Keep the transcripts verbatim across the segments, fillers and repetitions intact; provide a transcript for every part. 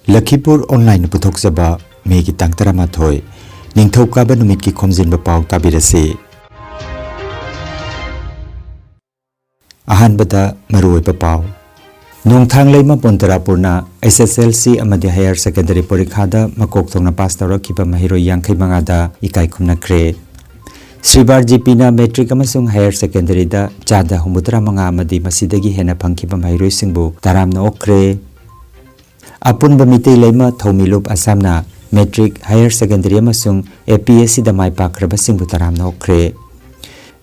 ꯂꯈꯤꯄꯨꯔ ꯑꯣꯟꯂꯥꯏꯟꯅ ꯄꯨꯊꯣꯛꯆꯕ ꯃꯦꯒꯤ ꯇꯥꯡ ꯇꯔꯥꯃꯥꯊꯣꯏ, ꯅꯤꯡꯊꯧꯀꯥꯕ ꯅꯨꯃꯤꯠꯀꯤ ꯈꯣꯝꯖꯤꯟꯕ ꯄꯥꯎ ꯇꯥꯕꯤꯔꯁꯤ꯫ ꯑꯍꯥꯟꯕꯗ ꯃꯔꯨꯑꯣꯏꯕ ꯄꯥꯎ꯫ ꯅꯣꯡꯊꯥꯡꯂꯩꯃ ꯕꯣꯟꯇꯔꯥꯄꯨꯔꯅ ꯑꯦꯁ ꯑꯦꯁ ꯑꯦꯜ ꯁꯤ ꯑꯃꯗꯤ ꯍꯥꯌꯔ ꯁꯦꯀꯦꯟꯗꯔꯤ ꯄꯔꯤꯈꯥꯗ ꯃꯀꯣꯛ ꯊꯣꯡꯅ ꯄꯥꯁ ꯇꯧꯔꯛꯈꯤꯕ ꯃꯍꯩꯔꯣꯏ ꯌꯥꯡꯈꯩ ꯃꯉꯥꯗ ꯏꯀꯥꯏ ꯈꯨꯝꯅꯈ꯭ꯔꯦ꯫ ꯁ꯭ꯔꯤꯕꯥꯔ ꯖꯤ ꯄꯤꯅ ꯃꯦꯇ꯭ꯔꯤꯛ ꯑꯃꯁꯨꯡ ꯍꯥꯌꯔ ꯁꯦꯀꯦꯟꯗꯔꯤꯗ ꯆꯥꯗ ꯍꯨꯝꯐꯨꯇꯔꯥ ꯃꯉꯥ ꯑꯃꯗꯤ ꯃꯁꯤꯗꯒꯤ ꯍꯦꯟꯅ ꯐꯪꯈꯤꯕ ꯃꯍꯩꯔꯣꯏꯁꯤꯡꯕꯨ ꯇꯔꯥꯝꯅ ꯑꯣꯛꯈ꯭ꯔꯦ꯫ ꯑꯄꯨꯟꯕ ꯃꯤꯇꯩ ꯂꯩꯃ ꯊꯧꯃꯤꯂꯨꯞ ꯑꯁꯥꯝꯅ ꯃꯦꯇ꯭ꯔꯤꯛ, ꯍꯥꯌꯔ ꯁꯦꯀꯦꯟꯗꯔꯤ ꯑꯃꯁꯨꯡ ꯑꯦ ꯄꯤ ꯑꯦꯁ ꯁꯤꯗ ꯃꯥꯏ ꯄꯥꯛꯈ꯭ꯔꯕꯁꯤꯡꯕꯨ ꯇꯔꯥꯝꯅ ꯑꯣꯛꯈ꯭ꯔꯦ꯫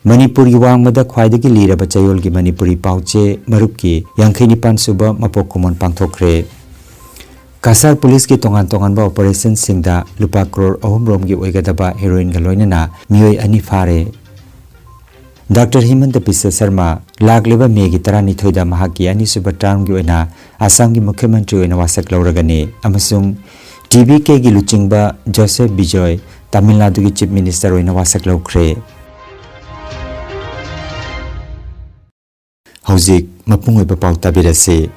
ꯃꯅꯤꯄꯨꯔꯒꯤ ꯋꯥꯡꯃꯗ ꯈ꯭ꯋꯥꯏꯗꯒꯤ ꯂꯤꯔꯕ ꯆꯌꯣꯜꯒꯤ ꯃꯅꯤꯄꯨꯔꯤ ꯄꯥꯎꯆꯦ ꯃꯔꯨꯞꯀꯤ ꯌꯥꯡꯈꯩ ꯅꯤꯄꯥꯟ ꯁꯨꯕ ꯃꯄꯣꯛ ꯀꯨꯝꯑꯣꯟ ꯄꯥꯡꯊꯣꯛꯈ꯭ꯔꯦ꯫ ꯀꯁꯥꯔ ꯄꯨꯂꯤꯁꯀꯤ ꯇꯣꯉꯥꯟ ꯇꯣꯉꯥꯟꯕ ꯑꯣꯄꯔꯦꯁꯟꯁꯤꯡꯗ ꯂꯨꯄꯥ ꯀ꯭ꯔꯣꯔ ꯑꯍꯨꯝ ꯔꯣꯝꯒꯤ ꯑꯣꯏꯒꯗꯕ ꯍꯦꯔꯣꯏꯟꯒ ꯂꯣꯏꯅꯅ ꯃꯤꯑꯣꯏ ꯑꯅꯤ ꯐꯥꯔꯦ꯫ ꯗꯥꯛꯇꯔ ꯍꯤꯃꯟꯇ ꯕꯤꯁ꯭ꯋ ꯁꯔꯃ ꯂꯥꯛꯂꯤꯕ ꯃꯦꯒꯤ ꯇꯔꯥꯅꯤꯊꯣꯏꯗ ꯃꯍꯥꯛꯀꯤ ꯑꯅꯤꯁꯨꯕ ꯇꯔꯝꯒꯤ ꯑꯣꯏꯅ ꯑꯁꯥꯝꯒꯤ ꯃꯨꯈ꯭ꯌ ꯃꯟꯇ꯭ꯔꯤ ꯑꯣꯏꯅ ꯋꯥꯁꯛ ꯂꯧꯔꯒꯅꯤ ꯑꯃꯁꯨꯡ ꯇꯤ ꯚꯤ ꯀꯦꯒꯤ ꯂꯨꯆꯤꯡꯕ ꯖꯣꯁꯦꯐ ꯕꯤꯖꯣꯏ ꯇꯥꯃꯤꯜ ꯅꯥꯗꯨꯒꯤ ꯆꯤꯐ ꯃꯤꯅꯤꯁꯇꯔ ꯑꯣꯏꯅ ꯋꯥꯁꯛ ꯂꯧꯈ꯭ꯔꯦ꯫ ꯍꯧꯖꯤꯛ ꯃꯄꯨꯡ ꯑꯣꯏꯕ ꯄꯥꯎ ꯇꯥꯕꯤꯔꯁꯤ꯫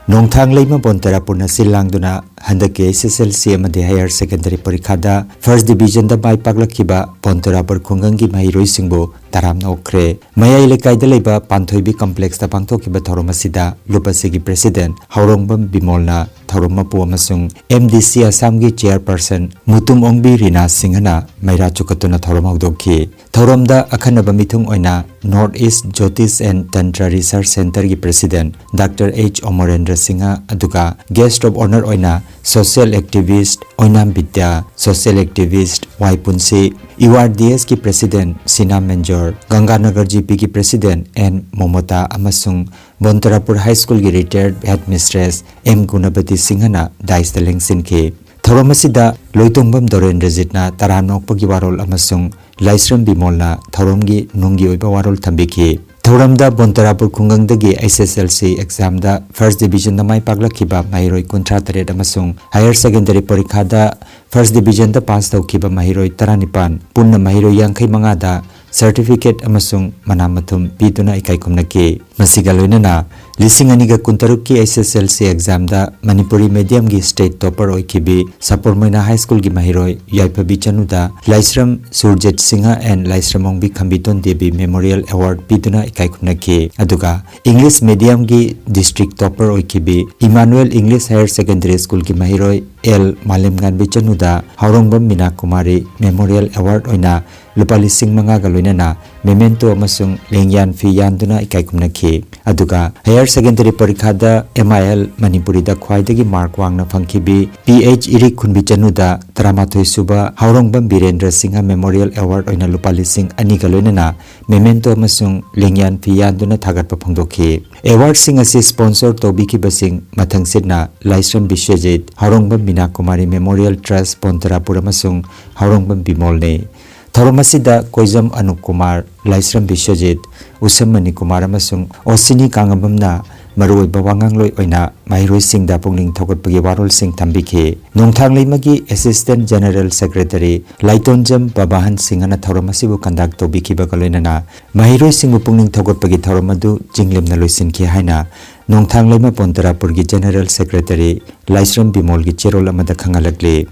ꯅꯣꯡꯊꯥꯡ ꯂꯩꯃ ꯕꯣꯟꯇꯔꯥꯄꯨꯔꯅ ꯁꯤꯜ ꯂꯥꯡꯗꯨꯅ ꯍꯟꯗꯛꯀꯤ ꯑꯦꯁ ꯑꯦꯁ ꯑꯦꯜ ꯁꯤ ꯑꯃꯗꯤ ꯍꯥꯌꯔ ꯁꯦꯀꯦꯟꯗꯔꯤ ꯄꯔꯤꯈꯥꯗ ꯐꯥꯔꯁ ꯗꯤꯕꯤꯖꯟꯗ ꯃꯥꯏ ꯄꯥꯛꯂꯛꯈꯤꯕ ꯕꯣꯟꯇꯔꯥꯄꯨꯔ ꯈꯨꯡꯒꯪꯒꯤ ꯃꯍꯩꯔꯣꯏꯁꯤꯡꯕꯨ ꯇꯔꯥꯝꯅ ꯑꯣꯛꯈ꯭ꯔꯦ꯫ ꯃꯌꯥꯏ ꯂꯩꯀꯥꯏꯗ ꯂꯩꯕ ꯄꯥꯟꯊꯣꯏꯕꯤ ꯀꯝꯄ꯭ꯂꯦꯛꯁꯇ ꯄꯥꯡꯊꯣꯛꯈꯤꯕ ꯊꯧꯔꯝ ꯑꯁꯤꯗ ꯂꯨꯞ ꯑꯁꯤꯒꯤ ꯄ꯭ꯔꯦꯁꯤꯗꯦꯟꯠ ꯍꯧꯔꯣꯡꯕꯝ ꯕꯤꯃꯣꯜꯅ ꯊꯧꯔꯝ ꯃꯄꯨ ꯑꯃꯁꯨꯡ ꯑꯦꯝ ꯗꯤ ꯁꯤ ꯑꯁꯥꯝꯒꯤ ꯆꯦꯌꯔꯄꯔꯁꯟ ꯃꯨꯇꯨꯝ ꯑꯣꯡꯕꯤ ꯔꯤꯅꯥ ꯁꯤꯡꯍꯅ ꯃꯩꯔꯥ ꯆꯨꯈꯠꯇꯨꯅ ꯊꯧꯔꯝ ꯍꯧꯗꯣꯛꯈꯤ꯫ ꯊꯧꯔꯝꯗ ꯑꯈꯟꯅꯕ ꯃꯤꯊꯨꯡ ꯑꯣꯏꯅ North East Jyotish and Tantra Research Centreꯒꯤ president doctor H Amarendra Singh, ꯑꯗꯨꯒ guest of honour ꯑꯣꯏꯅ social activist ꯑꯣꯏꯅꯥꯝ ꯕꯤꯗ꯭ꯌꯥ, social activist Y Punshi, U R D ꯑꯦꯁꯀꯤ ꯄ꯭ꯔꯦꯁꯤꯗꯦꯟꯠ ꯁꯤꯅꯥ ꯃꯦꯟꯖꯣꯔ, ꯒꯪꯒꯥꯅꯒꯔ ꯖꯤ ꯄꯤꯒꯤ ꯄ꯭ꯔꯦꯁꯤꯗꯦꯟꯠ ꯑꯦꯟ ꯃꯣꯃꯣꯇꯥ ꯑꯃꯁꯨꯡ ꯕꯣꯟꯇꯔꯥꯄꯨꯔ ꯍꯥꯏ ꯁ꯭ꯀꯨꯜꯒꯤ ꯔꯤꯇꯥꯌꯔꯗ ꯍꯦꯗꯃꯤꯁꯇ꯭ꯔꯦꯁ ꯑꯦꯝ ꯒꯨꯅꯄꯇꯤ ꯁꯤꯡꯍꯅ ꯗꯥꯏꯁꯇ ꯂꯦꯡꯁꯤꯟꯈꯤ꯫ ꯊꯧꯔꯝ ꯑꯁꯤꯗ ꯂꯣꯏꯇꯣꯡꯕꯝ ꯗꯣꯔꯦꯟꯗ꯭ꯔꯖꯤꯠꯅ ꯇꯔꯥꯝꯅ ꯑꯣꯛꯄꯒꯤ ꯋꯥꯔꯣꯜ ꯑꯃꯁꯨꯡ ꯂꯥꯏꯁ꯭ꯔꯝ ꯕꯤꯃꯣꯜꯅ ꯊꯧꯔꯝꯒꯤ ꯅꯨꯡꯒꯤ ꯑꯣꯏꯕ ꯋꯥꯔꯣꯜ ꯊꯝꯕꯤꯈꯤ꯫ ꯊꯧꯔꯝꯗ ꯕꯣꯟꯇꯔꯥꯄꯨꯔ ꯈꯨꯡꯒꯪꯗꯒꯤ ꯑꯦꯁ ꯑꯦꯁ ꯑꯦꯜ ꯁꯤ ꯑꯦꯛꯖꯥꯝꯗ ꯐꯥꯔꯁ ꯗꯤꯕꯤꯖꯟꯗ ꯃꯥꯏ ꯄꯥꯛꯂꯛꯈꯤꯕ ꯃꯍꯩꯔꯣꯏ ꯀꯨꯟꯊ꯭ꯔꯥ ꯇꯔꯦꯠ ꯑꯃꯁꯨꯡ ꯍꯥꯌꯔ ꯁꯦꯀꯦꯟꯗꯔꯤ ꯄꯔꯤꯈꯥꯗ ꯐꯥꯔꯁ ꯗꯤꯕꯤꯖꯟꯗ ꯄꯥꯁ ꯇꯧꯈꯤꯕ ꯃꯍꯩꯔꯣꯏ ꯇꯔꯥꯅꯤꯄꯥꯟ, ꯄꯨꯟꯅ ꯃꯍꯩꯔꯣꯏ ꯌꯥꯡꯈꯩ ꯃꯉꯥꯗ ꯁꯔꯇꯤꯐꯤꯀꯦꯠ ꯑꯃꯁꯨꯡ ꯃꯅꯥ ꯃꯊꯨꯝ ꯄꯤꯗꯨꯅ ꯏꯀꯥꯏ ꯈꯨꯝꯅꯈꯤ꯫ ꯃꯁꯤꯒ ꯂꯣꯏꯅꯅ ꯂꯤꯁꯤꯡ ꯑꯅꯤꯒ ꯀꯨꯟꯇꯔꯨꯛꯀꯤ H S L C examꯗ Manipuri mediumꯒꯤ state topper ꯑꯣꯏꯈꯤꯕꯤ ꯁꯄꯣꯔꯃꯩꯅ High Schoolꯒꯤ ꯃꯍꯩꯔꯣꯏ ꯌꯥꯏꯐꯕꯤ ꯆꯅꯨꯗ ꯂꯥꯏꯁ꯭ꯔꯝ Surjit Singh and Laishram Ongbi ꯈꯝꯕꯤꯇꯣꯟ Devi Memorial Award ꯄꯤꯗꯨꯅ ꯏꯀꯥꯏ ꯈꯨꯝꯅꯈꯤ꯫ ꯑꯗꯨꯒ English mediumꯒꯤ district topper ꯑꯣꯏꯈꯤꯕꯤ Emmanuel English Higher Secondary Schoolꯒꯤ ꯃꯍꯩꯔꯣꯏ ꯑꯦꯜ ꯃꯥꯂꯦꯝꯉꯥꯟꯕꯤ ꯆꯅꯨꯗ ꯍꯥꯎꯔꯣꯡꯕꯝ ꯃꯤꯅꯥ ꯀꯨꯃꯥꯔꯤ Memorial Award ꯑꯣꯏꯅ ꯂꯨꯄꯥ ꯂꯤꯁꯤꯡ ꯃꯉꯥꯒ ꯂꯣꯏꯅꯅ memento ꯑꯃꯁꯨꯡ ꯂꯦꯡꯌꯥꯟ ꯐꯤ ꯌꯥꯟꯗꯨꯅ ꯏꯀꯥꯏ ꯈꯨꯝꯅꯈꯤ꯫ ꯑꯗꯨꯒ higher secondary ꯄꯔꯤꯈꯥꯗ M I L ꯃꯅꯤꯄꯨꯔꯤꯗ ꯈ꯭ꯋꯥꯏꯗꯒꯤ mark ꯋꯥꯡꯅ ꯐꯪꯈꯤꯕꯤ P H ꯏꯔꯤꯛ ꯈꯨꯟꯕꯤ ꯆꯅꯨꯗ ꯇꯔꯥꯃꯥꯊꯣꯏ ꯁꯨꯕ ꯍꯥꯎꯔꯣꯡꯕꯝ ꯕꯤꯔꯦꯟꯗ꯭ꯔ ꯁꯤꯡꯍ Memorial Award ꯑꯣꯏꯅ ꯂꯨꯄꯥ ꯂꯤꯁꯤꯡ ꯑꯅꯤꯒ ꯂꯣꯏꯅꯅ memento ꯑꯃꯁꯨꯡ ꯂꯦꯡꯌꯥꯟ ꯐꯤ ꯌꯥꯟꯗꯨꯅ ꯊꯥꯒꯠꯄ ꯐꯣꯡꯗꯣꯛꯈꯤ꯫ Awardꯁꯤꯡ ꯑꯁꯤ sponsor ꯇꯧꯕꯤꯈꯤꯕꯁꯤꯡ ꯃꯊꯪꯁꯤꯠꯅ ꯂꯥꯏꯁ꯭ꯔꯝ ꯕꯤꯁ꯭ꯋꯖꯤꯠ, ꯍꯥꯎꯔꯣꯡꯕꯝ ꯃꯤꯅꯥ ꯀꯨꯃꯥꯔꯤ Memorial Trust ꯄꯣꯟꯇꯔꯥꯄꯨꯔ ꯑꯃꯁꯨꯡ ꯍꯥꯎꯔꯣꯡꯕꯝ ꯕꯤꯃꯣꯜꯅꯤ꯫ ꯊꯧꯔꯝ ꯑꯁꯤꯗ ꯀꯣꯏꯖꯝ ꯑꯅꯨꯞ ꯀꯨꯃꯥꯔ, ꯂꯥꯏꯁ꯭ꯔꯝ ꯕꯤꯁ꯭ꯋꯖꯤꯠ, ꯎꯁꯝ ꯃꯅꯤ ꯀꯨꯃꯥꯔ ꯑꯃꯁꯨꯡ ꯑꯣꯁꯤꯅꯤ ꯀꯥꯡꯉꯝꯕꯝꯅ ꯃꯔꯨꯑꯣꯏꯕ ꯋꯥꯉꯥꯡꯂꯣꯏ ꯑꯣꯏꯅ ꯃꯍꯩꯔꯣꯏꯁꯤꯡꯗ ꯄꯨꯛꯅꯤꯡ ꯊꯧꯒꯠꯄꯒꯤ ꯋꯥꯔꯣꯜꯁꯤꯡ ꯊꯝꯕꯤꯈꯤ꯫ ꯅꯣꯡꯊꯥꯡ ꯂꯩꯃꯒꯤ Assistant General Secretary ꯂꯥꯏꯇꯣꯟꯖꯝ ꯕꯕꯥꯍꯟ ꯁꯤꯡꯍꯅ ꯊꯧꯔꯝ ꯑꯁꯤꯕꯨ conduct ꯇꯧꯕꯤꯈꯤꯕꯒ ꯂꯣꯏꯅꯅ ꯃꯍꯩꯔꯣꯏꯁꯤꯡꯕꯨ ꯄꯨꯛꯅꯤꯡ ꯊꯧꯒꯠꯄꯒꯤ ꯊꯧꯔꯝ ꯑꯗꯨ ꯆꯤꯡꯂꯦꯝꯅ ꯂꯣꯏꯁꯤꯟꯈꯤ ꯍꯥꯏꯅ ꯅꯣꯡꯊꯥꯡ ꯂꯩꯃ ꯄꯣꯟꯇꯔꯥꯄꯨꯔꯒꯤ General Secretary ꯂꯥꯏꯁ꯭ꯔꯝ ꯕꯤꯃꯣꯜꯒꯤ ꯆꯦꯔꯣꯜ ꯑꯃꯗ ꯈꯪꯍꯜꯂꯛꯂꯤ꯫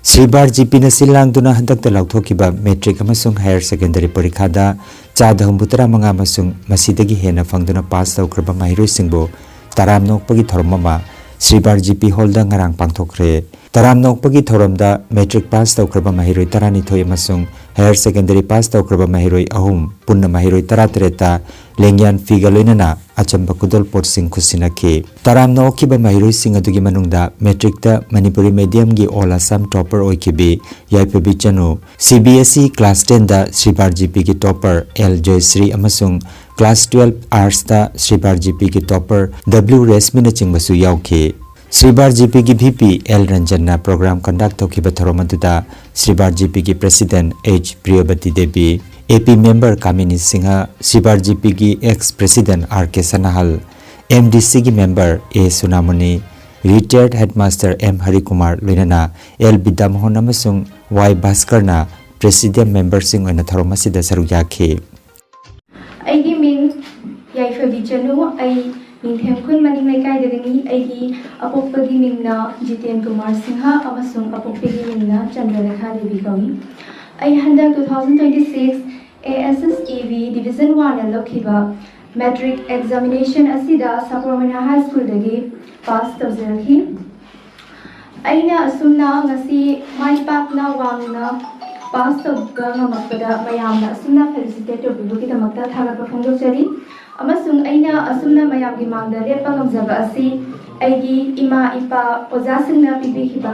ꯁ꯭ꯔꯤꯕꯥꯔ ꯖꯤꯄꯤꯅ ꯁꯤꯜ ꯂꯥꯡꯗꯨꯅ ꯍꯟꯗꯛꯇ ꯂꯥꯎꯊꯣꯛꯈꯤꯕ matric ꯑꯃꯁꯨꯡ higher secondary ꯄꯔꯤꯈꯥꯗ ꯆꯥꯗ ꯍꯨꯝꯐꯨꯇꯔꯥ ꯃꯉꯥ ꯑꯃꯁꯨꯡ ꯃꯁꯤꯗꯒꯤ ꯍꯦꯟꯅ ꯐꯪꯗꯨꯅ pass ꯇꯧꯈ꯭ꯔꯕ ꯃꯍꯩꯔꯣꯏꯁꯤꯡꯕꯨ ꯇꯔꯥꯝꯅ ꯑꯣꯛꯄꯒꯤ ꯊꯧꯔꯝ ꯑꯃ ꯁ꯭ꯔꯤꯕꯥꯔ ꯖꯤꯄꯤ ꯍꯣꯜꯗ ꯉꯔꯥꯡ ꯄꯥꯡꯊꯣꯛꯈ꯭ꯔꯦ꯫ ꯇꯔꯥꯝꯅ ꯑꯣꯛꯄꯒꯤ ꯊꯧꯔꯝꯗ matric pass ꯇꯧꯈ꯭ꯔꯕ ꯃꯍꯩꯔꯣꯏ ꯇꯔꯥꯅꯤꯊꯣꯏ ꯑꯃꯁꯨꯡ higher secondary pass ꯇꯧꯈ꯭ꯔꯕ ꯃꯍꯩꯔꯣꯏ ꯑꯍꯨꯝ, ꯄꯨꯟꯅ ꯃꯍꯩꯔꯣꯏ ꯇꯔꯥꯇꯔꯦꯠꯇ ꯂꯦꯡꯌꯥꯟ ꯐꯤꯒ ꯂꯣꯏꯅꯅ ꯑꯆꯝꯕ ꯈꯨꯗꯣꯜꯄꯣꯠꯁꯤꯡ ꯈꯨꯠꯁꯤꯟꯅꯈꯤ꯫ ꯇꯔꯥꯝꯅ ꯑꯣꯛꯈꯤꯕ ꯃꯍꯩꯔꯣꯏꯁꯤꯡ ꯑꯗꯨꯒꯤ ꯃꯅꯨꯡꯗ matricꯇ ꯃꯅꯤꯄꯨꯔꯤ mediumꯒꯤ All Assam topper ꯑꯣꯏꯈꯤꯕꯤ ꯌꯥꯏꯐꯕꯤ ꯆꯅꯨ, C B S E class tenꯗ ꯁ꯭ꯔꯤꯕꯥꯔ ꯖꯤꯄꯤꯒꯤ topper L Joyshree ꯑꯃꯁꯨꯡ class twelve artsꯇ ꯁ꯭ꯔꯤꯕꯥꯔ ꯖꯤꯄꯤꯒꯤ topper W ꯔꯦꯁꯃꯤꯅꯆꯤꯡꯕꯁꯨ ꯌꯥꯎꯈꯤ꯫ ꯁ꯭ꯔꯤꯕꯥꯔ ꯖꯤꯄꯤꯒꯤ V P ꯑꯦꯜ ꯔꯟꯖꯟꯅ program conduct ꯇꯧꯈꯤꯕ ꯊꯧꯔꯝ ꯑꯗꯨꯗ ꯁ꯭ꯔꯤꯕꯥꯔ ꯖꯤꯄꯤꯒꯤ president H ꯄ꯭ꯔꯤꯌꯕꯇꯤ Devi, A P member Kamini Singh, ꯁ꯭ꯔꯤꯕꯥꯔ ꯖꯤꯄꯤꯒꯤ ex president R K ꯁꯅꯥꯍꯜ, M D Cꯒꯤ member A ꯁꯨꯅꯥꯃꯨꯅꯤ, retired headmaster M ꯍꯔꯤꯀꯨꯃꯥꯔ ꯂꯣꯏꯅꯅ ꯑꯦꯜ ꯕꯤꯗ꯭ꯌꯥꯃꯣꯍꯟ ꯑꯃꯁꯨꯡ ꯋꯥꯏ ꯚꯥꯁꯀꯔꯅ presidium memberꯁꯤꯡ ꯑꯣꯏꯅ ꯊꯧꯔꯝ ꯑꯁꯤꯗ ꯁꯔꯨꯛ ꯌꯥꯈꯤ꯫ ꯀꯩꯅꯣ, ꯑꯩ ꯅꯤꯡꯊꯦꯝ ꯈꯨꯟ ꯃꯅꯤꯡ ꯂꯩꯀꯥꯏꯗꯒꯤꯅꯤ꯫ ꯑꯩꯒꯤ ꯑꯄꯣꯛꯄꯒꯤ ꯃꯤꯡꯅ ꯖꯤꯇꯦꯟ ꯀꯨꯃꯥꯔ ꯁꯤꯡꯍ ꯑꯃꯁꯨꯡ ꯑꯄꯣꯛꯄꯤꯒꯤ ꯃꯤꯡꯅ ꯆꯟꯗ꯭ꯔꯂꯦꯈꯥ ꯗꯦꯕꯤ ꯀꯧꯏ꯫ ꯑꯩ ꯍꯟꯗꯛ two thousand twenty six A S S E B Division one ꯗ ꯂꯧꯈꯤꯕ matric examination ꯑꯁꯤꯗ ꯁꯥꯄꯣꯔꯃꯩꯅ High School ꯗꯒꯤ pass ꯇꯧꯖꯔꯛꯈꯤ꯫ ꯑꯩꯅ ꯑꯁꯨꯝꯅ ꯉꯁꯤ ꯃꯥꯏ ꯄꯥꯛꯅ ꯋꯥꯡꯅ pass ꯇꯧꯕ ꯉꯝꯃꯛꯄꯗ ꯃꯌꯥꯝꯅ ꯑꯁꯨꯝꯅ felicitate ꯇꯧꯕꯤꯕꯒꯤꯗꯃꯛꯇ ꯊꯥꯒꯠꯄ ꯐꯣꯡꯗꯣꯛꯆꯔꯤ꯫ ꯑꯃꯁꯨꯡ ꯑꯩꯅ ꯑꯁꯨꯝꯅ ꯃꯌꯥꯝꯒꯤ ꯃꯥꯡꯗ ꯂꯦꯞꯄ ꯉꯝꯖꯕ ꯑꯁꯤ ꯑꯩꯒꯤ ꯏꯃꯥ ꯏꯄꯥ ꯑꯣꯖꯥꯁꯤꯡꯅ ꯄꯤꯕꯤꯈꯤꯕ